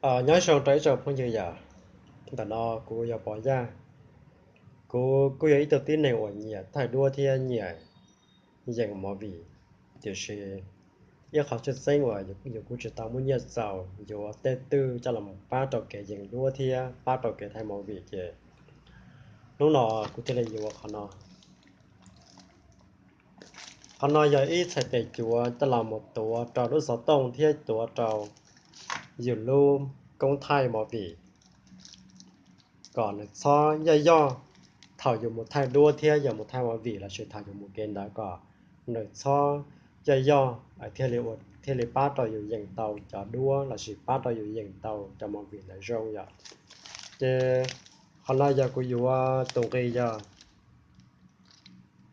Nyob zoo rau ib tsoom phooj ywg yom, ntawm no kuv yog Pov Yaj. Kuv kuj yog ib tug tib neeg uas nyiam thaij duab thiab nyiam yeem movie, tiam sis ib qhov tshwj xeeb uas yus kuj tsis tau muaj nyiaj txaus yuav tej twj coj los pab rau kev yeem duab thiab pab rau kev thaij movie ces hnub no kuv thiaj li yuav qhov no. Qhov no yog ib txhais tes cuav coj los mus tuav rau lub xov tooj thiab tuav rau yus lub koob thaij movie kom nws txhob yoj yoj thaum yus mus thaij duab thiab yus mus thaij movie lossis thaum yus mus kev ntawd kom nws txhob yoj yoj thiaj li pab rau yus yeem tau cov duab lossis pab rau yus yeem tau cov movie ntawd zoo yom. Ces qhov no yog kuv yuav tus nqi yog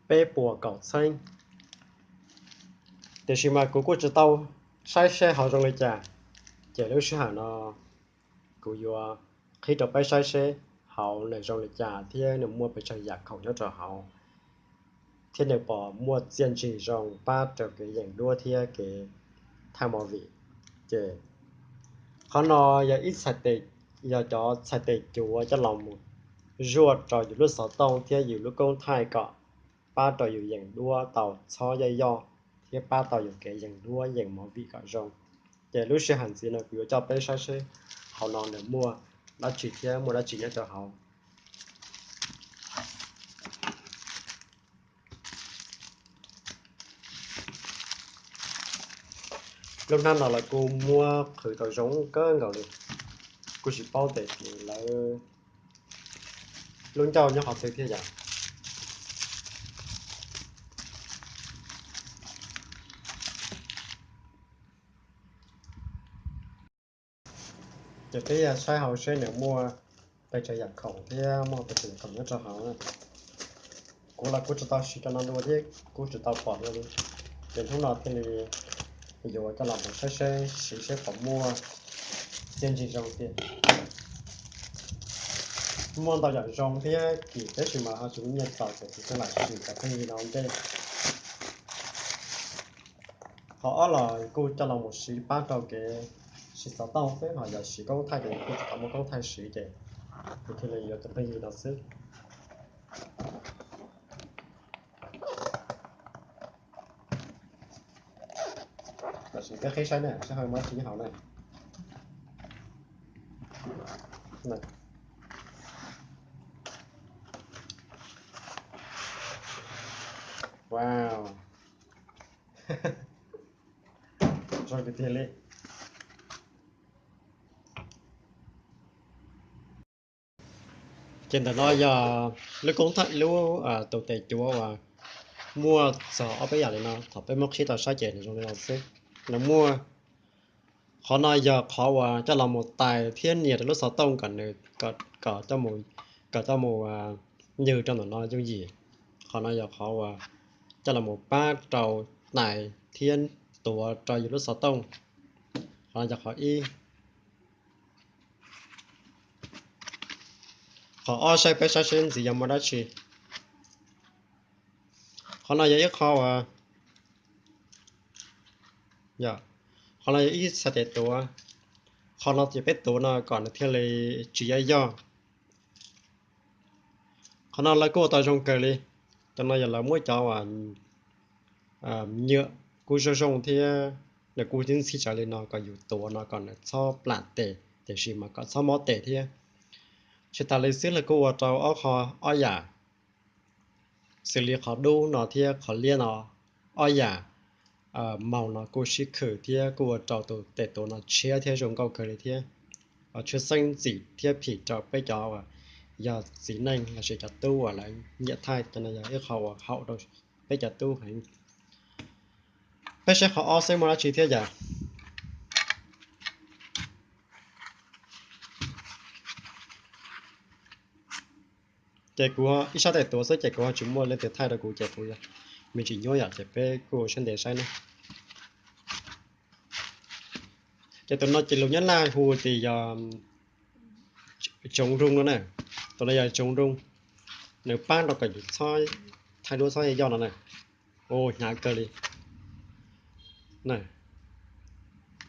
peb puas kaum txheeb, tiam sis mas kuv kuj tsis tau saib seb hauv zoo li cas, ces lub sij hawm no kuv yuav qhib rau peb saib seb hauv nws zoo li cas thiab nws muaj pes tsawg yam khoom nyob rau hauv, thiab nws puas muaj txiaj ntsig zoo pab rau kev yeem duab thiab kev thaij movie. Ces qhov no yog ib txhais tes, yog cov txhais tes cuav coj los mus zuaj rau yus lub xov tooj thiab yus lub koob thaij kom pab rau yus yeem duab tau txhob yoj yoj thiab pab tau yus kev yeem duab yeem movie kom zoo. Ces lub sij hawm ntxiv no kuv yuav coj peb saib seb hauv no nws muaj dab tsi thiab muaj dab tsi nyob rau hauv. Lub hnab no lawv kuj muab qhwv tau zoo kawg nkaus li, kuj tsis paub tias lawv lub ncauj nyob qhov twg thiab yom. Ces peb saib hauv seb nws muaj pes tsawg yam khoom thiab muaj pes tsawg yam khoom nyob rau hauv. Kuv los kuj tsis tau siv cov no dua thiab kuj tsis tau pom dua li. Ces hnub no thiaj li yuav coj los mus saib seb siv seb puas muaj txiaj ntsig zoo tiag. Muaj ntau yam zoo thiab kim tab sis mas ho tsis muaj nyiaj txaus ces kuv thiaj lam siv cov pheej yig no ua ntej. Qhov ob los kuj coj los mus siv pab rau kev siv xov tooj xwb, ho yog siv koob thaij ces kuj tsis tau muaj koob thaij siv ces kuv thiaj li yuav cov pheej yig no xwb. Tam sim peb qhib saib na, saib ho muaj dab tsi nyob hauv na. Wow, zoo tiag tiag li. Ces ntawm no yog lub koob thaij, lub tus tes cuav uas muaj txog ob peb yam li no, thaum peb muab qhib tau saib ces nws zoo li no xwb. Nws muaj, qhov no yog qhov uas coj los mus tais thiab nias rau lub xov tooj kom nws, kom, kom coj mus nywg rau ntawm no yooj yim. Qhov no yog qhov uas coj los mus pab rau tais thiab tuav rau yus lub xov tooj. Qhov no yog qhov ib. Qhov ob saib peb saib seb ntxiv yog muaj dab tsi. Qhov no yog ib qho uas, qhov no yog ib txhais tes tuav. Qhov no ces peb tuav no kom nws thiaj li tsis yoj yoj. Qhov no lawv kuj ua tau zoo kawg li. Cov no yog lawv muab cov uas nyuam kuj zoo zoo thiab nws kuj tib ntxhib tsawv li no kom yus tuav no kom nws txhob plam tes tiam sis mas kom txhob mob tes thiab. Tsis tas li xwb lawv kuj ua rau ob qho, ob yam, xws li qhov dub no thiab qhov liab no, ob yam maus no kuj sib khwm thiab kuj ua rau tus tes tuav no tshiab thiab zoo nkauj kawg li thiab. Tshwj xeeb ntxim thiab phim rau peb cov uas yog txiv neej lossis cov tub uas lawv nyiam thaij, cov no yog ib qho uas haum rau peb cov tub heev. Peb saib qhov ob saib muaj dab tsi thiab yom. Ces kuv ib sab tes tuav xwb ces kuv ho tsis muaj leej twg thaij rau kuv ces kuv me ntsis nyuaj yom, ces peb kuj ua siab ntev saib na. Ces tus no ces lus Nyab Laj hu tias yog chống rung no na. Tus no yog chống rung, nws pab rau kom yus thaij duab txhob yoj no na. Ua hnyav kawg li.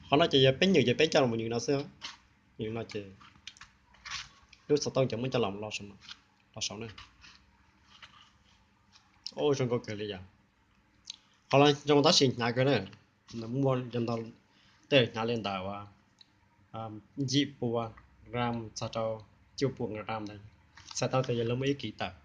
Qhov no ces yog peb nyeem ces peb coj los mus nyeem no xwb. No ces lub xov tooj ces muab coj los, los saum na. Zoo nkauj kawg li yom. Qhov los zoo tab sis hnyav kawg na, nws muaj yog ntau, tej hnyav li ntawm uas yim pua gram txog rau cuaj pua gram ntawd. Txhais tau tias yog lawv muaj ib kis tawm.